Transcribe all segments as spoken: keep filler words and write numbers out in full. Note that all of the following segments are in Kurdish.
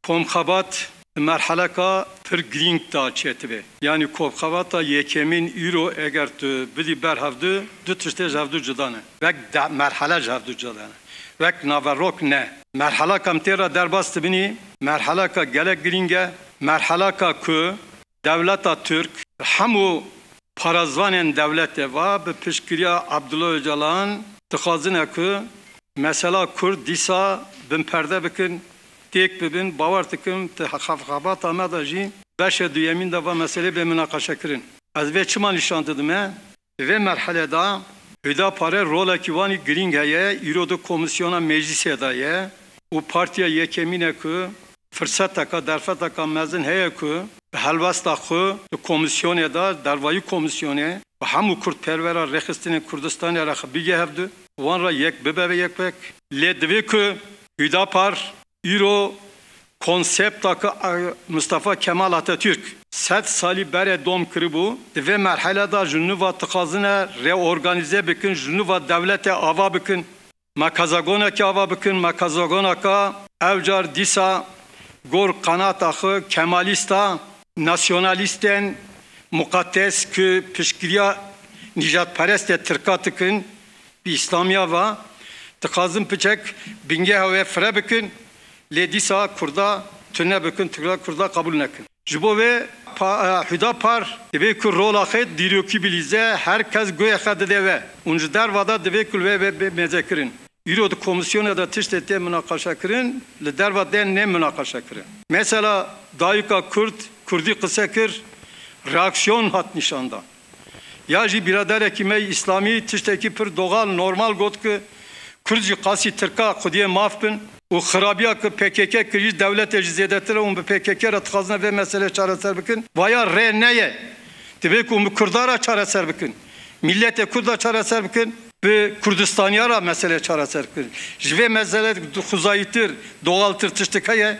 Komxebat merheleka pir girîng da çêtibe. Yanî komxebata yekemîn îro eger tu bidî ber hevdu, du tiştê ji hevdu cuda ne. Wek de-, merhele ji hevdu cuda ne. Wek naverok ne. Merheleka em tê re derbas dibinî, merheleka gelek girîng e. Merheleka ku dewleta Tirk hemû parazvanên dewletê va bi piştgiriya Abdullah Ocalan dixwazine ku mesela Kurd dîsa binperde bikin, têk bibin. Bawer dikim, di xebata me de jî beşê duyemîn de va meselê bê minaqeşekirin. Ez vê çima nîşan didime? Di vê merhelê de Hüdaparê rolekî wanî girîng heye, îro di komîsyona meclîsê de ye û partiya yekemîn e ku firseteka, derfeteka mezin heye ku bi helwesta xwe di komîsyonê de, dervayî komîsyonê, bi hemû kurdperwera rêxistinên Kurdistanê re xwe bigê hevdu, wan re yek bibe ve yek wek. Lê divê ku Hüdapar îro konsepta ku, e, Mustafa Kemal Atatürk sed salî berê dom kiribû, di vê merhele de ji nû ve dixwazine reorganîze bikin, ji nû ve dewletê ava bikin. Me kezagonekê ava bikin, me kezagoneka ev car dîsa gor qanata xwe kemalîsta, nasyonalîstên muqedes ku piştgiriya nîjadperestê Tirka dikin, bi Îslamiya ve dixwazin piçek bingeha wê fire bikin, lê dîsa Kurda tune bikin, Tirka Kurda qebûl nekin. Ji bo vê pa-, e, Hüdapar divê ku rola xwe dîrokî bilîze, her kes guhê xwe dide we. Hûn ji derva de divê ku li wê bê, bê mêzekirin. Îro di komîsyonê de tiştê tê minaqeşekirin, li derva tê nê minaqeşekirin. Mesela dayika Kurd, Kurdî qise kir, reaksiyon hat nîşan da. Ya jî biraderekî me yî Îslamî tiştekî pir doğal, normal got ku Kurd jî qasî Tirka xwediyê maf bin û xirabiya ku P K K kir jî dewletê jî zêdetir e û hûn bi P K K re dixwazine vê meselê çareser bikin. Vaya rê neye. Divê ku hûn bi Kurda re çareser bikin. Milletê Kurd re çareser bikin. Bi Kurdistaniya re meselê çareser bikin. Ji vê meselê xwezayîtir, doğaltir tiştik heye.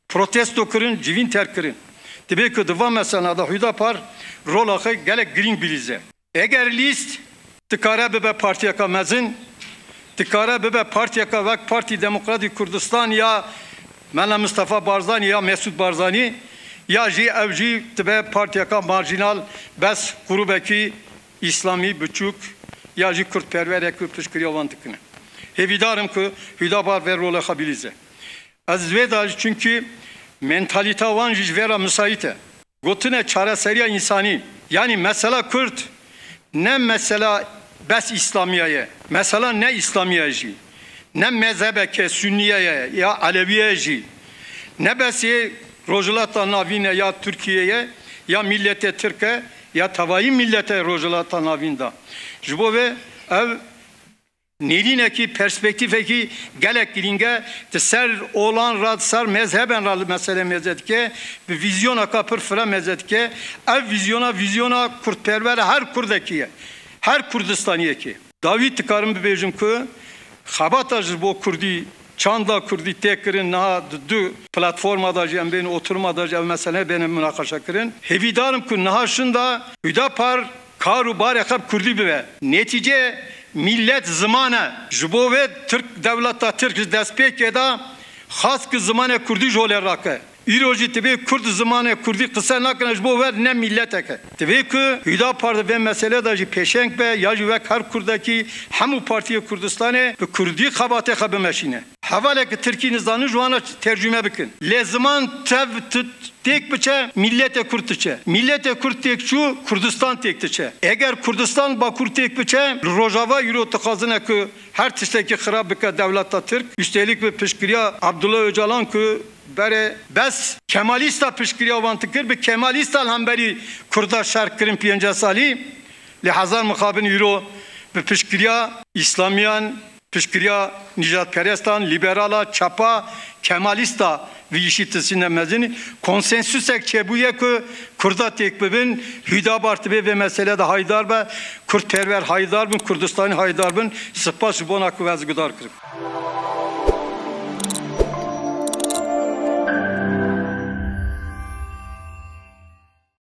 Protesto kirin, civîn terk kirin. Divê ku di van mesela de Hüdapar rola xwe gelek girîng bilîze. Eger lîst dikare bibe partiyeka mezin, dikare bibe partiyeka wek Partî Demokratîk Kurdistan ya Mela Mustafa Barzanî ya Mesûd Barzanî, ya jî ew jî dibe partiyeka marjînal, bes grûbekî îslamî biçûk ya jî kurdperwerek ku piştgiriya wan dikine. Hêvîdar im ku Hüdapar vê rolê xwe bilîze. Ez vê de, çunkî mentalîta wan jî ji vê re misayît e. Gotine çareseriya însanî, yanî mesela Kurd ne mesela bes Îslamiya ye. Mesela ne Îslamiya ye jî. Ne mezhebeke Sunniye ye ya Elewiye ye jî. Ne besê Rojhilata Navîn e ya Tirkiye ye, ya milletê Tirk e, ya tevayî milletê Rojhilata Navîn de. Ji bo vê ev nêrînekî, perspektîfekî gelek girîng e. Di ser olan re, di ser mezheben re li meselê mêze dike, bi vîzyoneka pir fire mêze dike. Ev vîzyona, vîzyona kurdperwer her kurdekî ye. Her Kurdistaniyekî. Dawî dikarim bibêjim ku xebata ji bo kurdî, çanda kurdî tê kirin niha di du platforma de jî em bên oturuma de jî ev mesele bêne minaqeşe kirin. Hêvîdar im ku niha şinda Hüdapar kar û barê xwe bi kurdî bibe. Netîce millet ziman e. Ji bo vê Tirk, dewleta Tirk ji destpêkê de xwest ku zimanê kurdî ji holê rake. Îro jî divê kurd zimanê kurdî qise nakine, ji bo we ne milletek e. Divê ku Hüdapar di vê meselê de jî pêşeng be, ya jî wek her kurdekî hemû partiyê Kurdistanê bi kurdî xebatê xwe bimeşîne. Hevalek tirkî nizanin ji wana tercûme bikin. Lê ziman tev tu-, têk biçe, milletê kurd diçe. Milletê kurd têk çû, Kurdistan têk diçe. Eger Kurdistan Bakur têk biçe, li Rojava îro dixwazine ku her tiştekî xirab bike dewleta Tirk. Üstelik bi piştgiriya Abdullah Öcalan ku berê bes Kemalîsta piştgiriya wan dikir, bi Kemalîsta li hemberî Kurda şer kirin pêncî salî. Lê hezar mixabin îro bi piştgiriya Îslamiyan, piştgiriya nîjadperestan, lîberala, çapa, Kemalîsta vî îşî tisîne mezin. Konsensusek çêbûye ku Kurda têk bibin, Hüdapar divê vê meselê de haydar be, Kurdperwer haydar bin, Kurdistanî haydar bin. Spas ji bona ku ez guhdar kirim.